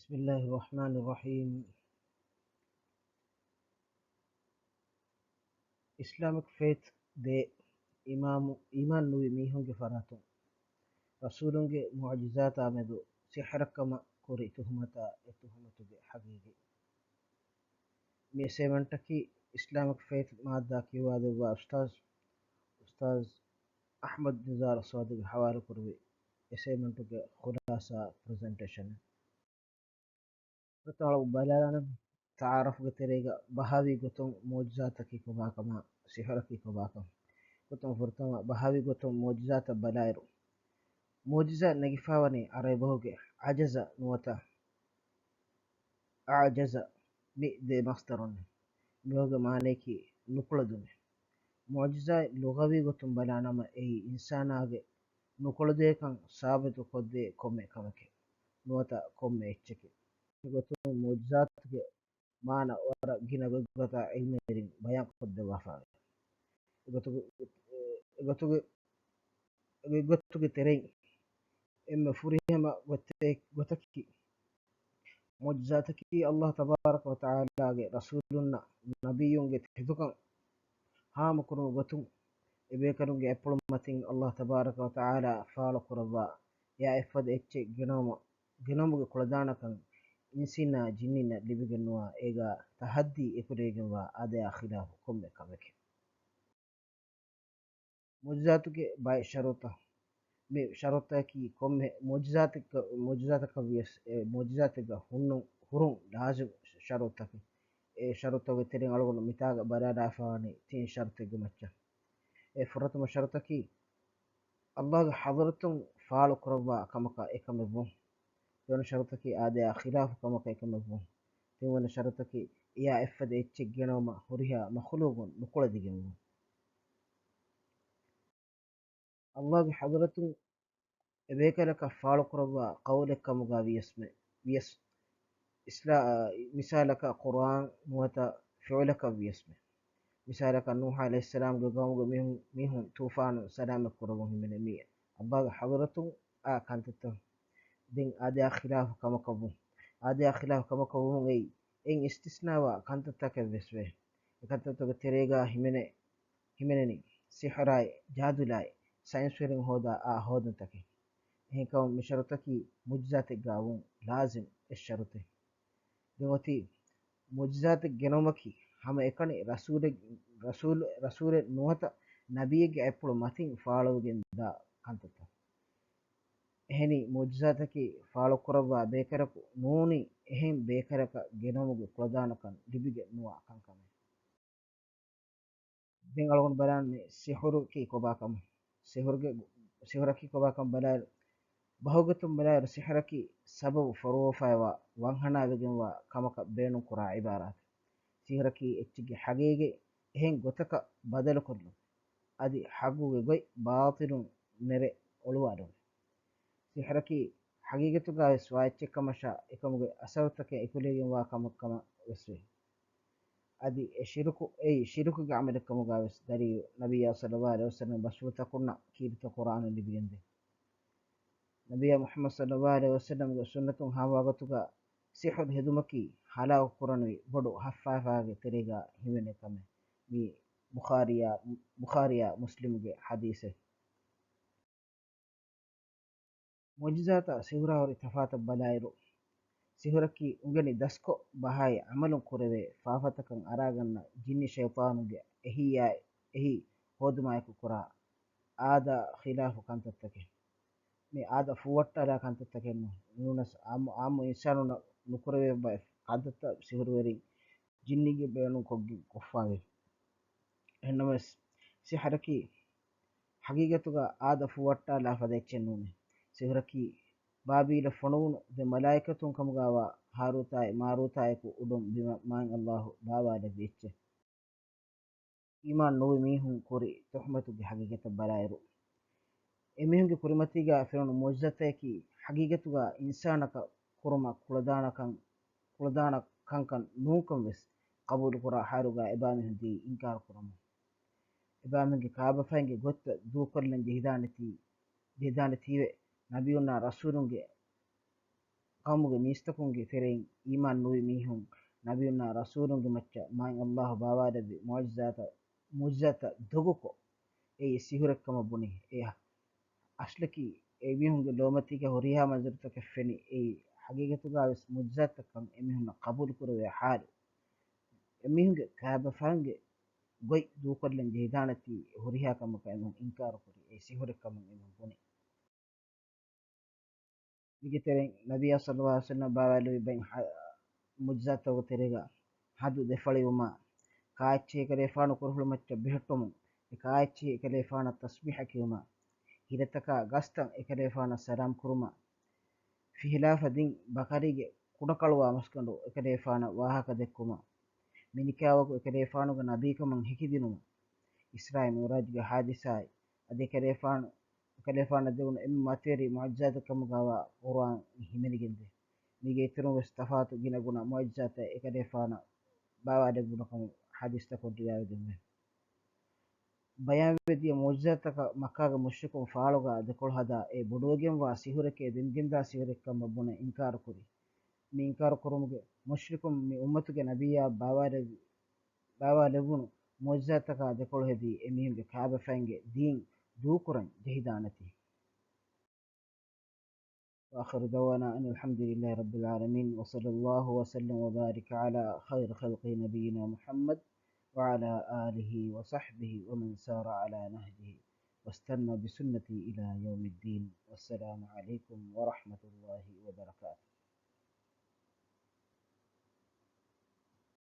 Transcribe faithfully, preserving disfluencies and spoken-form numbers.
بسم الله الرحمن الرحيم. އިސްލާމިކް ފެއިތް ދޭ އީމާނު، އީމާން ނުވި މީހުންގެ ފަރާތުން ރަސޫލުންގެ މުޢުޖިޒާތާ މެދު ސިޙްރަކަމަށް ކުރި ތުހުމަތާ އެ ތުހުމަތުގެ ޙަގީގީ. މި އެސައިމަންޓަކީ އިސްލާމިކް ފެއިތް މާއްދާ ކިޔުވާދެއްވާ އުސްތާޒް، އުސްތާޒް އަޙްމަދު ނިޒާރު ސޯދުގެ ޙަވާލުކުރެއްވި އެސައިމަންޓުގެ ޚުލާޞާ ޕްރެޒެންޓޭޝަނެއް. ފުރަތަމަ ބަލާލާނަން ތަޢާރަފްގެ ތެރޭގަ ބަހާވީ ގޮތުން މުޢުޖިޒާތަކީ ކޮބާކަމާ، ސިޙުރަކީ ކޮބާކަން. ގޮތުން ފުރަތަމަ ބަހާވީ ގޮތުން މުޢުޖިޒާތަށް ބަލާއިރު، މުޢުޖިޒާ ނެގިފާވަނީ ޢަރަބި ބަހުގެ ޢަޖަޒަ ނުވަތަ އަޢުޖަޒަ މި ދެ މަޞްދަރުން. މި ބަހުގެ މާނަޔަކީ ނުކުޅެދުން. މުޢުޖިޒާތް ލުޣަވީ ގޮތުން ބަލާނަމަ އެއީ އިންސާނާގެ ނުކުޅެދޭކަން ސާބިތު ކޮށްދޭ ކޮންމެ ކަމެކޭ. ނުވަތަ ކޮންމެ އެއްޗެކޭ. އެގޮތުން މުޢުޖިޒާތުގެ މާނަ ވަރަށް ގިނަ ގޮތްގޮތާ ޢިލްމުވެރިން ބަޔާންކޮށްދެއްވާފައިވޭ. އެގޮތުގެ، އެގޮތުގެ، އެގޮތުގެ ތެރެއިން އެންމެ ފުރިހަމަ ގޮތެއް، ގޮތަކީ، މުޢުޖިޒާތަކީ ﷲ ތަބާރަކަ ވަތަޢާލާގެ ރަސޫލުންނަށް ނަބިއްޔުންގެ ތެދުކަން ހާމަކުރުމުގެ ގޮތުން އެބޭކަލުންގެ އަތްޕުޅު މަތިން ﷲ ތަބާރަކަ ވަތަޢާލާ ފާޅުކުރައްވާ އެއާ އެއްފަދަ އެއްޗެއް ގެނައުމަށް، ގެނައުމުގެ ކުޅަދާނަކަން އިންސީންނާ ޖިންނިންނަށް ލިބިގެންނުވާ އޭގާ ތަޙައްދީ އެކުލެވިގެންވާ އާދަޔާ ޚިލާފު ކޮންމެ ކަމެކޭ. މުޢުޖިޒާތުގެ ބައެއް ޝަރުޠުތައް. މި ޝަރުޠުތަކީ ކޮންމެ މުޢުޖިޒާތެއްގަ، މުޢުޖިޒާތަކަށް ވިޔަސް އެ މުޢުޖިޒާތެއްގަ ހުންނު، ހުރުން ލާޒިމް ޝަރުޠުތަކެއް. އެ ޝަރުޠުތަކުގެ ތެރެއިން އަޅުގަނޑު މިތާގަ ބަލާލާފަވަނީ ތިން ޝަރުޠެއްގެ މައްޗަށް. އެ ފުރަތަމަ ޝަރުޠަކީ ﷲގެ ޙަޟްރަތުން ފާޅުކުރައްވާ ކަމަކަށް އެކަމެއް ވުން. ދެވަނަ ޝަރުޠަކީ އާދަޔާ ޚިލާފު ކަމަކަށް އެކަމެއް ވުން. ތިންވަނަ ޝަރުޠަކީ އެއާ އެއްފަދަ އެއްޗެއް ގެނައުމަށް ހުރިހާ މަޚުލޫގުން ނުކުޅެދިގެން ވުން. ﷲގެ ޙަޟްރަތުން އެބޭކަލަކަށް ފާޅުކުރައްވާ ޤައުލެއް ކަމުގަ ވިޔަސްމެ، ވިޔަސް އިސްލާ-، މިސާލަކަށް ޤުރްއާން ނުވަތަ ފިޢުލަކަށް ވިޔަސްމެ. މިސާލަކަށް ނޫޙު ޢަލައިހިއްސަލާމްގެ ޤައުމުގެ މީހުން، މީހުން ޠޫފާނު ސަލާމަތް ކުރައްވަން ހިމެނެ މީ ﷲގެ ޙަޟްރަތުން އާ ކަންތައްތައް. ދެން އާދަޔާ ޚިލާފު ކަމަކަށް ވުން. އާދަޔާ ޚިލާފު ކަމަކަށް ވުމުން އެއީ އެއިން އިސްތިސްނާވާ ކަންތައްތަކެއް ވެސް ވޭ. އެ ކަންތައްތަކުގެ ތެރޭގަ ހިމެނެ، ހިމެނެނީ ސިޙުރާއި، ޖާދުލާއި، ސައިންސްވެރިން ހޯދާ އާ ހޯދުންތަކެއް. އެހެންކަމުން މި ޝަރުޠަކީ މުޢުޖިޒާތެއްގަ ވުން ލާޒިމް އެއް ޝަރުޠެއް. ދެން އޮތީ މުޢުޖިޒާތެއް ގެނައުމަކީ ހަމައެކަނި ރަސޫލެއް، ރަސޫލު-، ރަސޫލެއް ނުވަތަ ނަބިއްޔެއްގެ އަތްޕުޅު މަތިން ފާޅުވެގެން ދާ ކަންތައްތައް. އެހެނީ މުޢުޖިޒާތަކީ ފާޅުކުރައްވާ ބޭކަލަކު ނޫނީ އެހެން ބޭކަލަކަށް ގެނައުމުގެ ކުޅަދާނަކަން ލިބިގެން ނުވާ ކަންކަމެއް. ދެން އަޅުގަނޑު ބަލާނީ ސިޙުރަކީ ކޮބާކަމަށް. ސިޙުރުގެ، ސިޙުރަކީ ކޮބާކަން ބަލާއިރު، ބަހުގެ ގޮތުން ބަލާއިރު ސިޙުރަކީ ސަބަބު ފޮރުވާފައިވާ ވަންހަނާވެގެންވާ ކަމަކަށް ބޭނުންކުރާ ޢިބާރާތެއް. ސިޙުރަކީ އެއްޗެއްގެ ޙަޤީޤަތް އެހެން ގޮތަކަށް ބަދަލުކޮށްލުން. އަދި ޙައްޤުގެ ގޮތް ބާޠިލުން ނެރެ އޮޅުވާލުން. ސިޙުރަކީ ޙަޤީޤަތުގަ ވެސް ވާ އެއްޗެއްކަމަށާ އެކަމުގެ އަސަރުތަކެއް އެކުލެވިގެންވާ ކަމެއް ކަމަށް ވެސް ވޭ. އަދި އެ ޝިރުކު، އެއީ ޝިރުކުގެ ޢަމަލެއްކަމުގަ ވެސް ދަލީލު ނަބިއްޔާ ޞައްލައްލާހު ޢަލައިހި ވަސައްލަމް ރަސޫލުތަކުންނަށް ކީރިތި ޤުރްއާނުން ލިބިގެންދޭ. ނަބިއްޔާ މުޙައްމަދު ޞައްލައްލާހު ޢަލައިހި ވަސައްލަމްގެ ސުންނަތުން ހާމަވާގޮތުގަ ސިޙުރު ހެދުމަކީ ހަލާކު ކުރަނިވި ބޮޑު ހައްފާފާގެ ތެރޭގަ ހިމެނޭ ކަމެއް. މީ ބުޚާރީއާ، ބުޚާރީއާ މުސްލިމުގެ ޙަދީޘެއް. މުޢުޖިޒާތާ ސިޙުރާ ހުރި ތަފާތަށް ބަލާއިރު، ސިޙުރަކީ އުނގެނި ދަސްކޮށް ބަހާއި ޢަމަލުން ކުރެވޭ ފާފަތަކަށް އަރާގަންނަ ޖިންނި ޝައިޠާނުގެ އެހީއާ އެހީ ހޯދުމާއެކު ކުރާ އާދަ ޚިލާފު ކަންތައްތަކެއް. މި އާދަ ފޫވައްޓާލާ ކަންތައްތަކެއް ނޫން. ނޫނަސް ޢާއްމު، ޢާއްމު އިންސާނުންނަށް ނުކުރެވޭ ބައެއް ކަންތައްތައް ސިޙުރުވެރިން ޖިންނީން ބޭނުންކޮށްގެން ކޮށްފައިވޭ. އެހެންނަމަވެސް، ސިޙުރަކީ ޙަޤީޤަތުގަ އާދަ ފޫވައްޓާލާ ފަދަ އެއްޗެއް ނޫނޭ. ސިޙުރަކީ ބާބީލަށް ފޮނުވުނު ދެ މަލާއިކަތުން ކަމުގައިވާ ހާރޫތާއި މާރޫތާއެކު އުޑުން ބިމަށް މާތް ﷲ ބާވާލެއްވި އެއްޗެއް. އީމާން ނުވި މީހުން ކުރި ތުހުމަތުގެ ޙަޤީޤަތަށް ބަލާއިރު، އެމީހުންގެ ކުރިމަތީގަ ފެނުނު މުޢުޖިޒާތަކީ ޙަޤީޤަތުގަ އިންސާނަކަށް ކުރުމަށް ކުޅަދާނަކަން، ކުޅަދާނަ ކަންކަން ނޫންކަން ވެސް ޤަބޫލުކުރާ ޙާލުގަ އެބާމީހުން ދީ އިންކާރު ކުރަމުން. އެބާމީހުންގެ ކާބަފައިންގެ ގޮތްތައް ދޫކޮށްލަން ޖެހިދާނެތީ، ޖެހިދާނެތީވެ، ނަބިއްޔުންނާ ރަސޫލުންގެ ޤައުމުގެ މީސްތަކުންގެ ތެރެއިން އީމާން ނުވި މީހުން ނަބިއުންނާ ރަސޫލުންގެ މައްޗަށް މާތް ﷲ ބާވާލެއްވި މުޢުޖިޒާތަށް، މުޢުޖިޒާތަށް ދޮގުކޮށް، އެއީ ސިހުރެއްކަމަށް ބުނި. އެ އަސްލަކީ އެމީހުންގެ ލޯމަތީގަ ހުރިހާ މަންޒަރުތަކެއް ފެނި. އެއީ ޙަޤީޤަތުގަވެސް މުޢުޖިޒާތަކަށް އެމީހުންނަށް ޤަބޫލުކުރެވޭ ޙާލު. އެމީހުންގެ ކާބަފައިންގެ ގޮތް ދޫކޮށްލަން ޖެހިދާނެތީ ހުރިހާ ކަމަކަށް އެމީހުން އިންކާރުކުރި. އެއީ ސިހުރެއްކަމަށް އެމީހުން ބުނި. މީގެ ތެރެއިން ނަބިއްޔާ ޞައްލަﷲ ޢަލައިހި ވަސައްލަމަ ބާވާލެއްވި ބައެއް މުޢުޖިޒާތްތަކުގެ ތެރޭގަ ހަދު ދެފަޅިވުމާ، ކާއެއްޗެހި އެކަލޭފާނު ކުރުހުޅުމައްޗަށް ބެހެއްޓުމުން، އެ ކާއެއްޗެހި އެކަލޭފާނަށް ތަސްބީޙަ ކިޔުމާ، ހިރަތަކާ ގަސްތައް އެކަލޭފާނަށް ސަލާމް ކުރުމާ، ފިހިލާފަ ދިން ބަކަރީގެ ކުޑަކަޅުވާ މަސްގަނޑު އެކަލޭފާނަށް ވާހަކަ ދެއްކުމާ، މިނިކާވަގު އެކަލޭފާނުގެ ނަބީކަމަށް ހެކިދިނުމަށް، އިސްރާއީ މިޢުރާޖުގެ ޙާދިސާއެއް އަދި އެކަލޭފާނު، އެކަލޭފާނަށް ދެވުނު އެންމެ މަތިވެރި މުޢުޖިޒާތެއް ކަމުގައިވާ ޤުރުއާން ހިމެނިގެންދޭ. މީގެ އިތުރުން ވެސް ތަފާތު ގިނަގުނަ މުޢުޖިޒާތެއް އެކަލޭފާނަށް ބާވާލެއްވުނު ކަމަށް ޙާދިސްތަކުން ރިވާވެގެންވޭ. ބަޔާންވެދިޔަ މުޢުޖިޒާތަކަށް މައްކާގެ މުޝްރިކުން ފާޅުގަ ދެކޮޅު ހަދާ، އެ ބޮޑުވެގެންވާ ސިހުރެކޭ ދެންގެންދާ ސިހުރެއްކަމަށް ބުނެ އިންކާރުކުރި. މި އިންކާރު ކުރުމުގެ މުޝްރިކުން މި އުއްމަތުގެ ނަބިއްޔާ ބާވާލެއްވި، ބާވާލެއްވުނު މުޢުޖިޒާތަކާ ދެކޮޅު ހެދީ، އެމީހުންގެ ކާބަފައިންގެ ދީން ދޫކުރަން ޖެހިދާނެތީ. وآخر دعوانا أن الحمد لله رب العالمين، وصلى الله وسلم وبارك على خير خلقه نبينا محمد وعلى آله وصحبه ومن سار على نهجه واستنى بسنته إلى يوم الدين. والسلام عليكم ورحمة الله وبركاته.